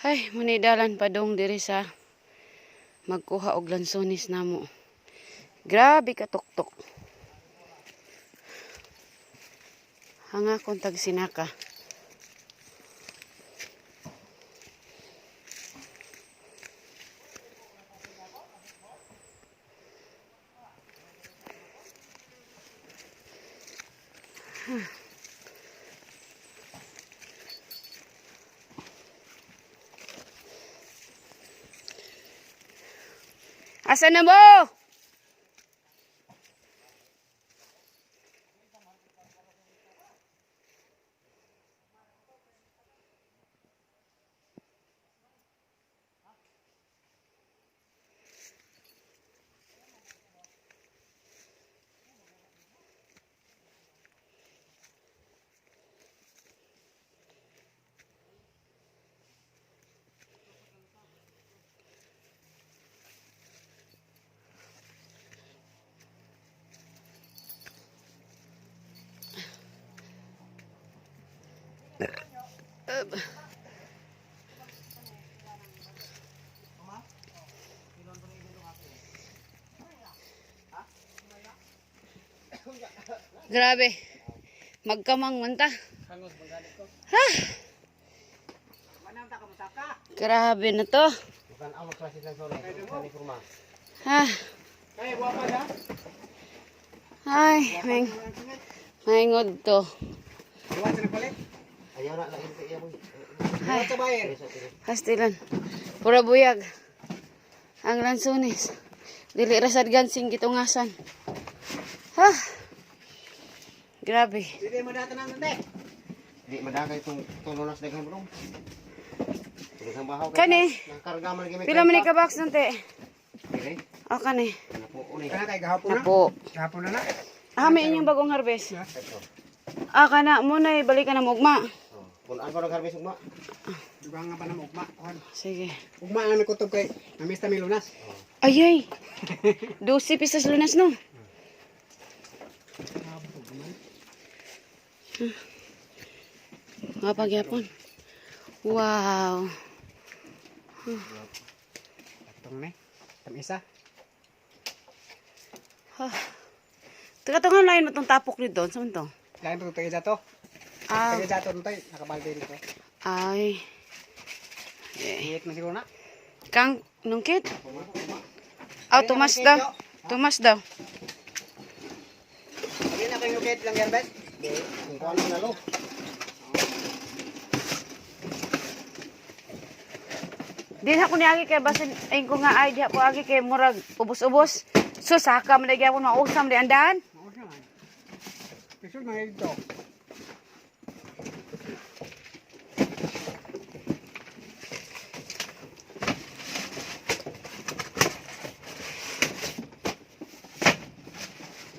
Ay, munidalan padong diri sa magkuha og lansones namo. Grabe ka tuktok. Hanga kong tag sinaka. Asa na mo? Grabe. Magkamang man ta. Ha? Grabe na to. Ha? Ay, may maingod to. Ay, hastilan. Pura buyag. Ang lansones. Dili ra sad gansing gitungasan. Ha? Grabe. Hindi mo data nang nante. Di madagay itong tulunas daghang bulong. Daghang bahaw. Kani. Nangkarga man lagi may Pila man ni ka box nante? Dire. O kani. Ano po uni. Kana kay gahapon na. Napo. Gahapon na na. Ah, may inyong bagong harvest. Ah, kana mo na balikan na mo ugma. Oh, Kung ano nag harvest ugma? Dugang nga pa na mo ugma. Kuan. Sige. Ugma na mi kutob kay namiss ta mi lunas. Ay ay. 12 pisas lunas no. Nga pagyapon. Wow. Atong ni. Tam isa. Teka tungan lain mo tong tapok ni doon. Saan to? Lain pa to to. Ah, Taga jato ntoy nakabalde nito. ay. Hit man siguro na. Kang nungkit? Ah, tumas daw. Tumas daw. Hindi na kayo kahit lang garbes. Di, kung kuan na lo. Di na ko niagi kay basin ay ko nga ay diha ko agi kay murag ubos-ubos. So saka man gyapon mausam di andan. Mao siya man. Pisol mga dito.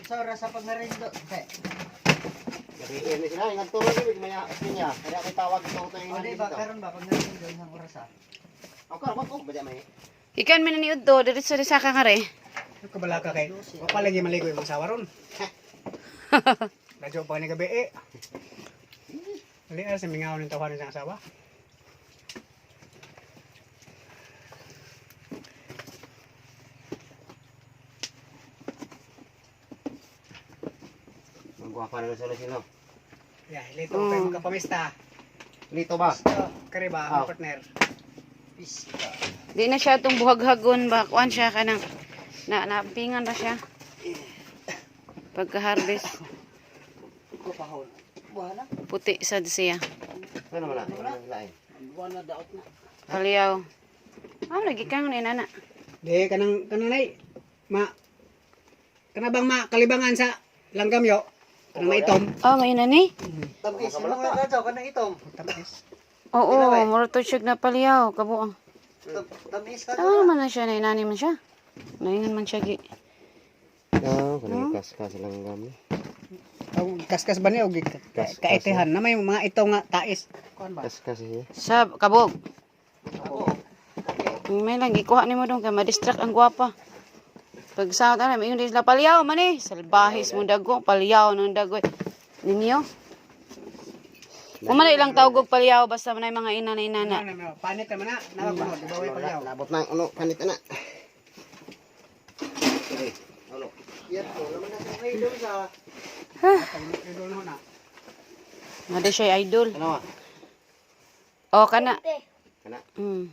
Sa oras sa pagnarindo. Okay. Gabi ni sila ingat tulog ni maya niya. Kaya kay tawag ito to O di ba karon ba pag narindo isang oras ah. Okay, wag ko ba may. Ikan man ni udto diri sa saka nga re. Ano ka balaka kay? Wa pa lagi maligo imong asawa ron. Radyo pa ni gabi eh. Ali sa mingaw ng tawanan sa asawa. Magwapa na sila sila. Yeah, lito kay magkapamista. Lito ba? Kare ba, Ah. ang partner? Di na siya tong buhaghagon ba kuan siya kanang na nampingan ra siya. Pagka-harvest puti sad siya. Ano man na? Ano lain? Palyaw. Ah, lagi kang ni nana. Di kanang kanang nay ma kana bang ma kalibangan sa langgam yo? Kanang maitom. Oh, may nani? Tamis ano nga ka kanang itom. Tamis. Oo, mura to siya na palyaw kabuang. Tamis ka. Ah, man na siya na inani man siya. Naingan man siya gi. Ah, kanang kaskas lang gam. Ang kaskas ba niya og Kaskas, kaitihan na may mga ito nga tais. Kuan ba? Kaskas siya. Sa kabog. May lang gikuha nimo dong kay ma-distract ang gwapa. Pag sa tanan may sila palyaw man eh. Salbahis mo dago, palyaw nang dago. Ninyo? Kung man ilang tawag og palyaw basta man ay mga ina na inana. Ano na, panit naman na. Nawag mo, di ba way palyaw? Nabot na ano panit na. Sige. Ano? Yan po, naman na sa idol sa. Idol na na. Madi siya idol. Ano? Ah? Oh, kana. Kana. Mm.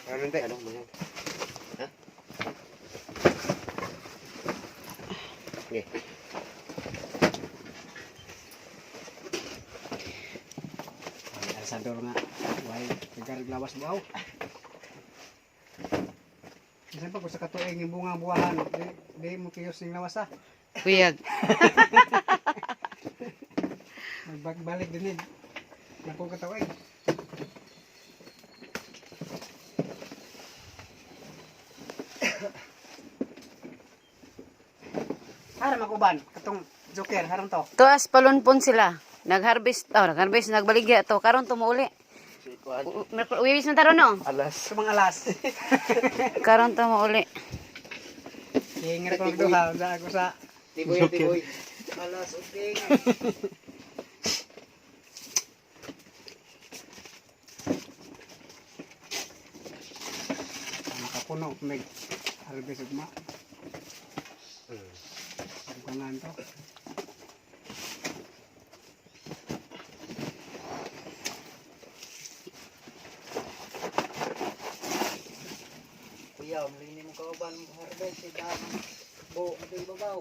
Ano te? Ano mo yan? Ha? Okay. Ay, Alsador nga. Way, tagarag lawas buaw. Bisan pa kung sa katuig yung bunga buwahan, di, di mo kiyos ning lawas ah. Kuyag. Magbalik din eh. Naku katuig. Haram ako ban, katong joker, haram to. Tuas palunpon sila. Nagharvest, oh, nagharvest, nagbaligya to. Karon tumuuli. Uwis na taron no? Alas. Sa mga alas. Karon tumuuli. Hingar ko duha, unsa ako sa Tiboy, tiboy. alas uping. Nakapuno may harvest ugma. Pagbangan to. Kuya, umlini mo kauban harvest si daan bo adoy babaw.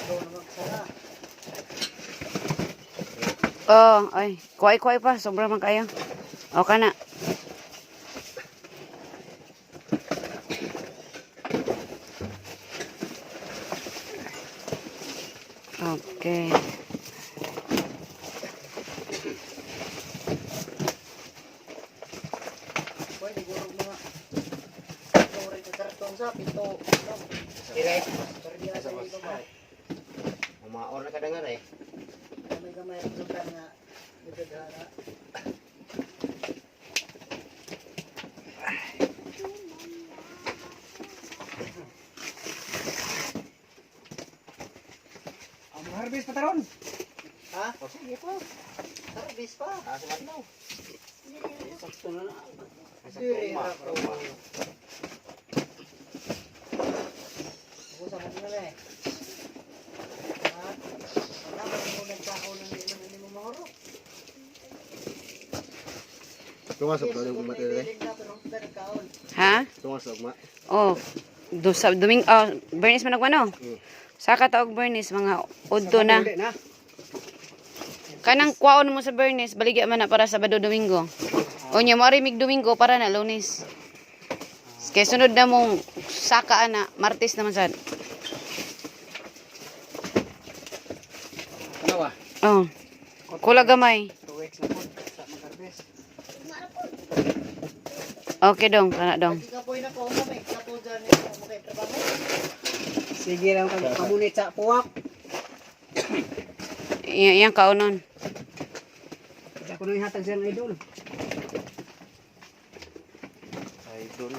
Ikaw na magsara. Oh, ay, kuhay-kuhay pa, sobra man kayo. O kana. Okay. Pwede guro mga lori ka karton sa pito. Dire. Perdiya sa babaw. Umaor na kadangar eh. Gamay gamay ang sukan nga nagdadara. Ang harvest pa taron. Ha? O sige pa. Harvest pa. Ah, sa matlaw. Sakto na na. Sa tuma. Tuma. Ako sa mga na eh. Ha? Wala ba mo nagkaon ng ilang ini mo mahoro? Tunga sa plano kung matili. Ha? Tunga sa ugma. Oh, do sa duming oh, Bernice man nagmano. Mm. Saka taog Bernice mga udto na. Uli na. Kanang kwaon mo sa Bernice, baligya man na para Sabado Domingo. O nya mo mig Domingo para na Lunes. Kay sunod na mong saka ana, Martes naman sad. Ano ba? Oh. Kula gamay. 2 weeks na po sa mag-harvest. Okay dong, kana dong. Sige lang kag pamunit sa puwak. Iyang kaunon. Isa ko nang ihatag siyang idol. Idol.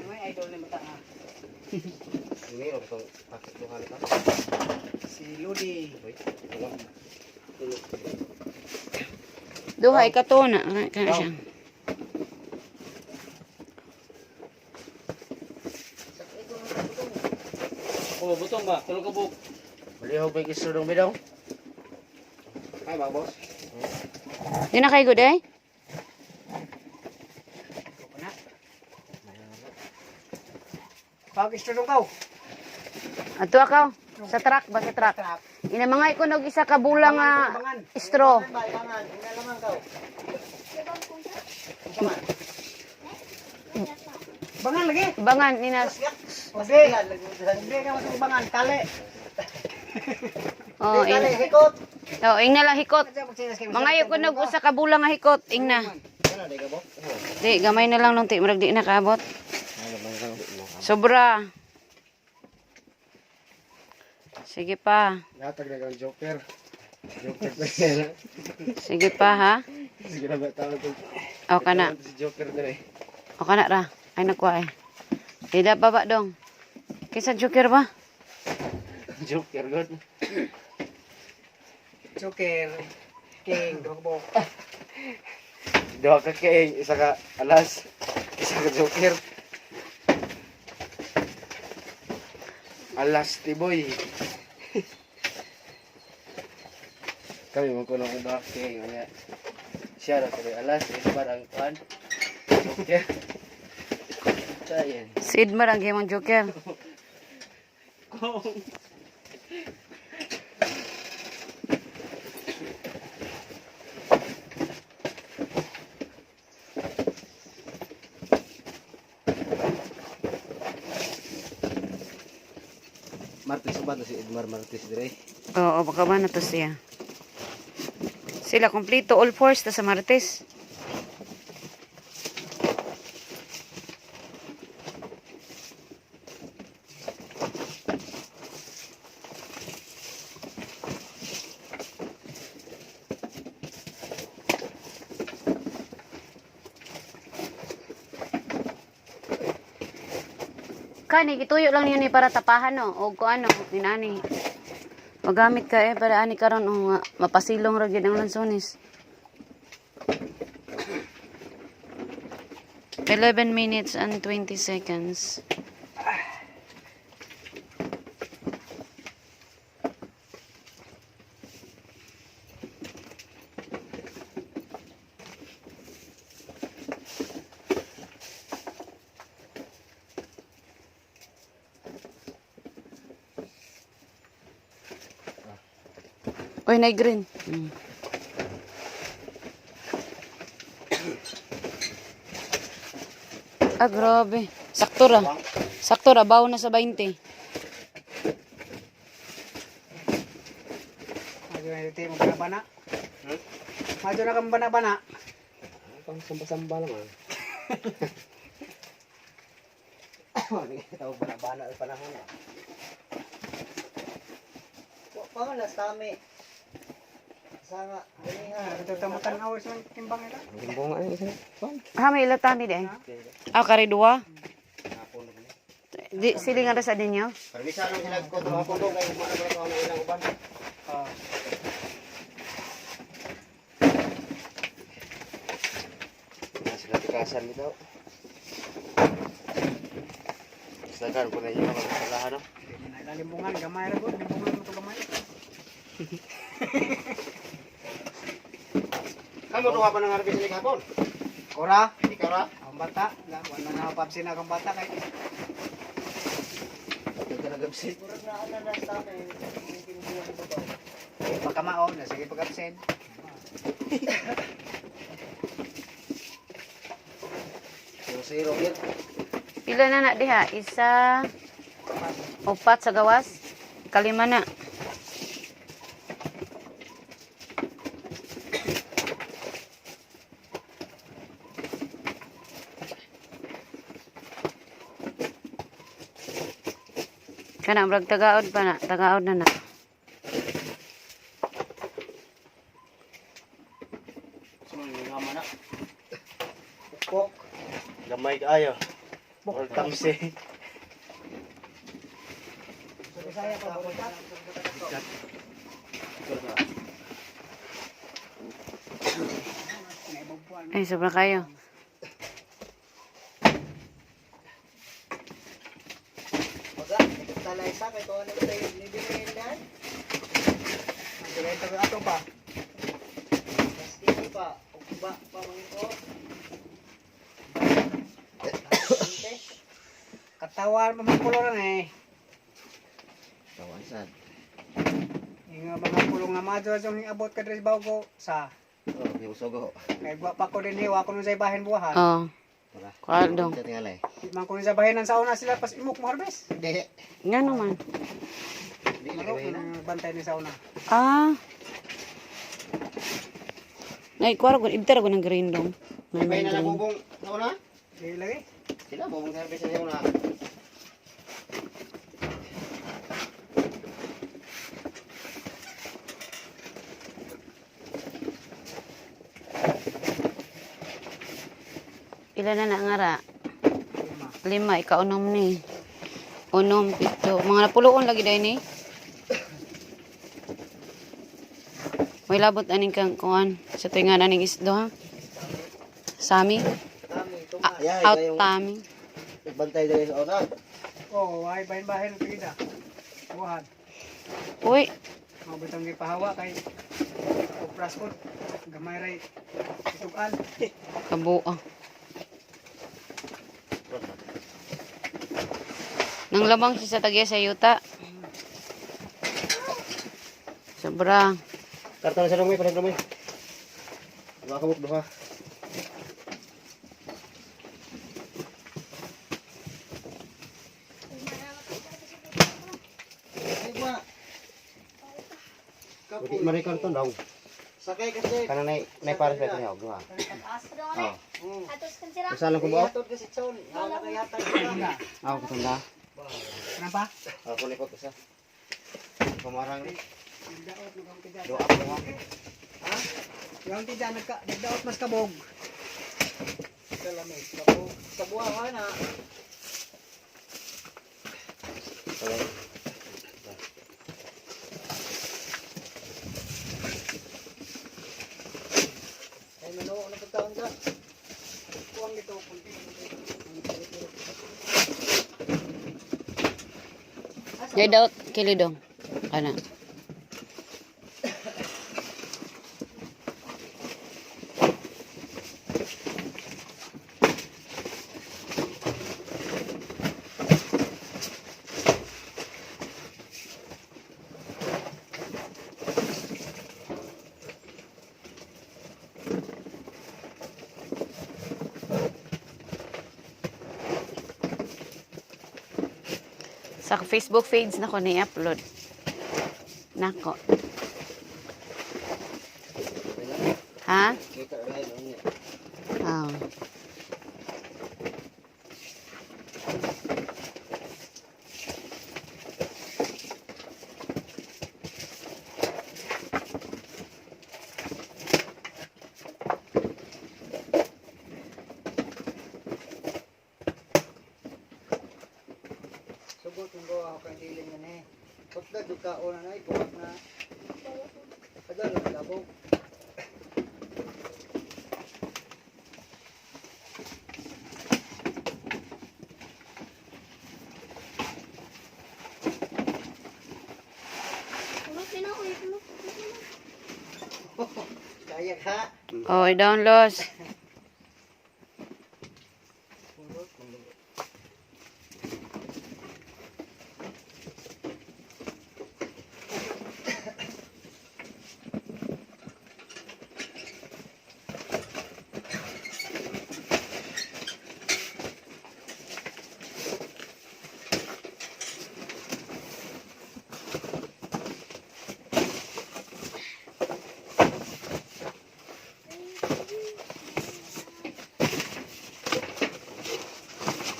May idol ni mata ah. Meron itong pakit duha na ka. Si Lodi. Uy, ano? Duha ikato na. Kana kana siya. Oh, butong ba? Tulog ka buk. Baliho pa yung dong bidaw. Ay, ba, boss? Di na kay good eh? Na. Pag istudong kaw. Ato akaw. Sa truck ba sa truck? Truck. Ina mga ikunog isa ka bulang nga straw. Bangan, ina lamang kaw. Bangan lagi. Bangan ninas. Ode. Ode ka mas bangan kale. Oh, ing, hikot. oh, ing na lang hikot. Mga ikunog usa ka bulang nga hikot, ing na. Ano, di ka, bo? Di gamay na lang nung ti murag di na kaabot. Sobra. Sige pa. Natag na kang joker. Joker pa yan. Sige pa ha. Sige na ba tawag ko? O kana. Si Joker na eh. O kana ra. Ay nakuha eh. Ida baba dong. Kinsa joker ba? Joker god. Joker. King, duha ka buok. Duha ka kay isa ka alas, isa ka joker. Alas tiboy. Kami mo kuno ang duha kay nga. Siya ra tuloy alas, isa ang kuan. Joker. Tayen. Si Edmar ang gimong joker. Martes ba to si Edmar Martes dire? Oo, baka ba na to siya. Sila kompleto all fours ta sa Martes. Kani, ituyo lang yun eh para tapahan no. O kung ano, inani. Magamit ka eh para ani karon oh, nga, mapasilong ra gyud ang lansones. 11 minutes and 20 seconds. Uy, na green. Ah, grabe. Sakto ra. Sakto ra, bawo na sa 20. Madyo na dito mo bana-bana. Madyo na kang bana-bana. Pang samba-samba lang ah. Tawag bana-bana ang panahon ah. Wa pa man last tami. Sa nga, dali nga. Ito tamutan hours ng timbang nila. Timbong ano isa? Ah, may ilatani di. Ah, kare duwa. Di, silingan ra sa ninyo. Permisa nang hilag ko tuwa ko kay mana ba ko ang ilang uban. Ah. Sila tikasan dito. Silakan ko na yung mga kasalahan no. Di man na limbungan, gamay ra gud, limbungan mo to gamay. Kamu duha pa nang harvest ni hapon. Ora, Ikaw ra? ang bata, na wala na papsin na akong bata kay Nagkanagabsit. Murag na ana last tami. Yung kinukuha ni Babaw. pagkamao, na sige pag-absent. Zero zero yun. Pila na na diha? Isa, upat sa gawas. Kalima na. Kana murag tagaod pa na, tagaod na na. Sumang na. Pukpok. Gamay kaayo. Or tamsi. Sa Bisaya pa burikat. Ay, sobra kayo. Baga, talay sa kay tuwa na ba tayo nibili na. Ang direta ko ato pa. Pastiki pa, ugba pa mga ko. Katawan pa mga pulo lang eh. Tawan sad. Yung mga pulong nga madyo yung abot ka diri sa Bago sa Oh, yung sogo. kay wa pa ko dinhi, wa ko nun sa ibahin buwahan. Oh, Tara. kuadong. Sa tingalay. Di man ko nun sa bahin ang sauna sila pas imok mo harvest. Hindi. Nga naman. Hindi Ano nang bantay ni sauna. Ah. Nay, kuwaro ko, ibtara ko ng green dong. May May na green. bubong sa una? Di lagi. Sila bubong service sa una. Pila na na nga ra? Lima. Lima, ikaw unom ni. Unom, pito. Mga napuloon lagi dahil ni. May labot aning kang kuan sa tuwingan aning isdo ha. Sami. Tami, tuma. Yeah, Out yung tami. bantay dali sa una. Oh, ay bahin-bahin ang pida. Buhat. Uy, Mga butang gipahawa kay opras ko. Gamay ray itukan. kabua. Nang lamang siya sa tagya sa yuta. Sobra. Karton na sa rumay, panig rumay. Duha ka buk, duha. Ay, ba? Di man rin karton daw. Sakay kasi. Kana nay nay pares pa niya, duha. Oh. Mm. Usa lang ko ba? Ihatod kasi chon. Wala kay hatag ka. Ako katanda. Ano pa? Ako ni ko usa. Pamarang ni. Nagdaot nagong tida. Duha ko ha. Ha? Yung tida nagka nagdaot mas kabog. Kalamig. Kapo. Sa buhahan ha. Ay, manuok na pagkaon ka. Kuwang dito kunti. Ngay daot kilidong. Kana. Sa Facebook page na ko ni-upload. Nako. Ha? Kita ra yun niya. Oh. Sugot mong gawa ako kang diling yan eh. Pagka duka o na na, ipuwak na. Padal na labog. Kaya ka. Oh, down los.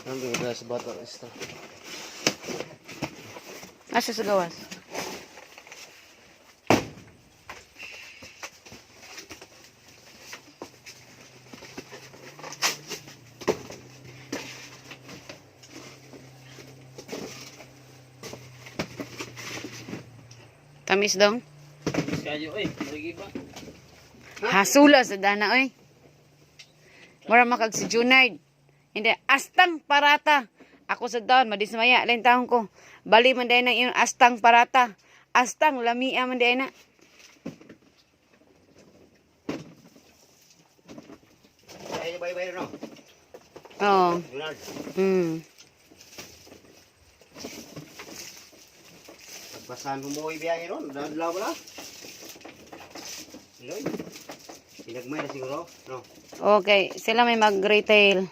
Ang ganda sa bata ista. Asa sa gawas? Tamis dong. Kayo oy, marigi ba? Hasula sa dana oy. Mura makag si Junard. Hindi, astang parata. Ako sa daon, madismaya, lain taon ko. Bali man dahil ng iyong astang parata. Astang, lamia man dahil na. Ay bay bay no. Oo. Junard. Pagpasan mo biyahe ron, adlaw wala. Loy. Pinagmay na siguro, no. Okay, sila may mag-retail.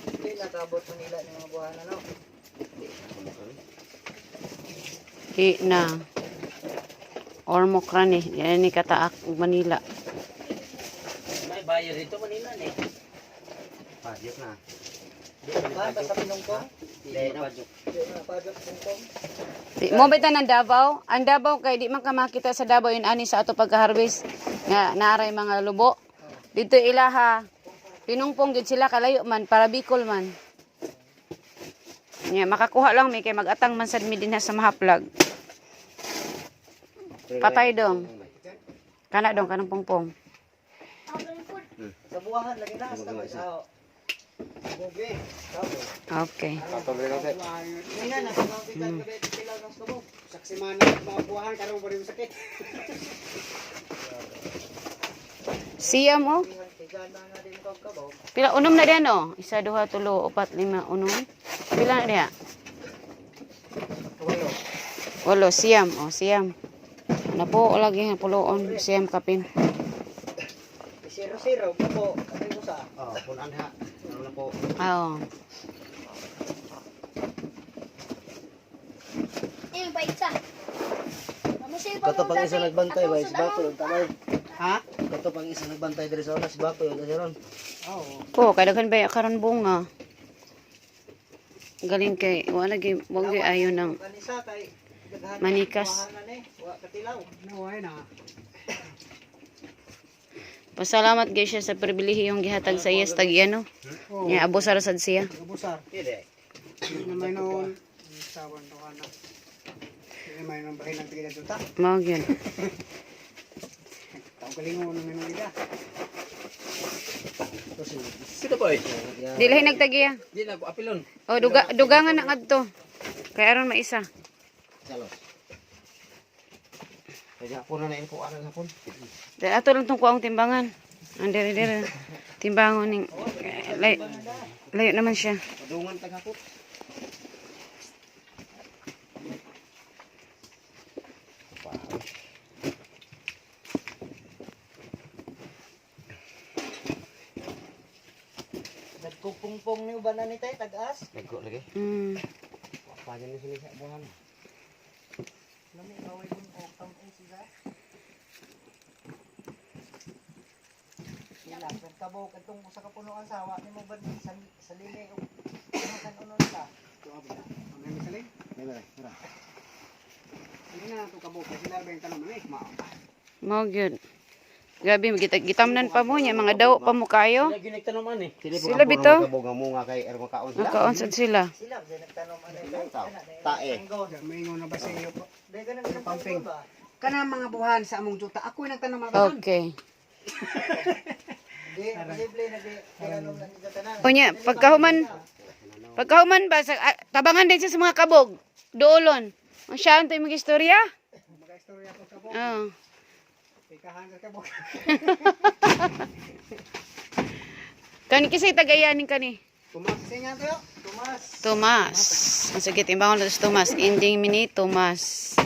Hindi nakabot Manila ng mga buhanan ano. Di na. Ormoc ra ni. Yan ni kataak ug Manila. May buyer dito Manila ni. Ah, diyak na. Ba, sa Pinungkong? Di na. Di na padjok Pinungkong. Di, mo ba ng Davao? Ang Davao kay di man ka makita sa Davao yun ani sa ato pagka-harvest nga naaray mga lubo. Dito ilaha pinungpong gyud sila kalayo man para Bicol man. Nya makakuha lang mi kay magatang man sad mi dinha sa mahaplag. Patay dong. Kana dong kanang pungpong. Sa buwahan lagi na hasta may sao. Bugi. Sabo. Okay. Patuloy lang sir. Nga na sa mga bigat gabi tilaw ng subok. Saksimana mabuhan karon ba rin sakit. Siya mo. Tigan na nga din kog kabog. Pila unom na diyan oh. Isa, duha, tulo, upat, lima, unom. Pila na diha? Walo. Walo, siyam. Oh, siyam. Ano po, lagi nga puloon. Siyam kapin. Zero zero po po. Ano mo sa? Oh, punan ha. Ano na po. Oo. Kato pang isa nagbantay ba si Bakoy ang tamay. Ha? Kato pang isa nagbantay diri sa una si Bakoy ang ron. Oo. Po, kay daghan ba karon bunga. Galing kay wala gyud wag gyud ayo ng Kanisa kay daghan Manikas. buwahan na ni. Wa katilaw. Naway na. Pasalamat gyud siya sa pribilehiyong gihatag sa iya sa tagyano. Oo. Nya abusar sad siya. Abusar. Dili. Hindi na may noon. Sawan to ka na. Hindi na may noon bahin ang tigil ang tuta. Mao gyud. Tao galingon ng minong ida. Sino ba eh? Dili hay nagtagiya. Di na ako apilon. Oh, duga dugangan na ngadto. Kay aron maisa. Salos. Kaya ako na na ko aran hapon. Dahil ato lang tong kuang timbangan. Ang dere dere. Timbangon ning layo, layo naman siya. Padungan tag hapon. Nagkupungpong ni uban na ni tay tag-as. Nagko lagi. Pa ni sila sa buhan. Lami away kun og tam-is sila. Sila kabog katong usa ka punuan sawa nimo ban sa sa lili og ano kan unon ka. Tuwa ba? Ang may misalin. May ba? Mura. Hindi na nato kabuk. Kasi narbeng tanong man eh. Mao. Mao gyud. Grabe gitamnan pa mo niya mga daw pa mo kayo. Sila gyud nagtanom ani. Sila bitaw. Kabog nga munga kay ermo kaon sila. Nakaon sad sila. Sila ba nagtanom ano kay Tao. kana dahil Tae. tanggon. May ingon na ba sa iyo po? Dahil ka nang Pamping. ba? Kana mga buhan sa among juta. Ako yung nagtanom mga tanan. Okay. Di posible nag tanom na nila tanan. Unya, pagkahuman ba sa tabangan din siya sa mga kabog. Doolon. Ang siya ang mga istorya? Mga istorya ko kabuk. Oo. Ikahan sa kabuk. Kani kisay tagayanin kani. Tumas nga tayo. Tumas. Tomas. Ang sige, timbangon na sa Tomas. Ending mini Tomas.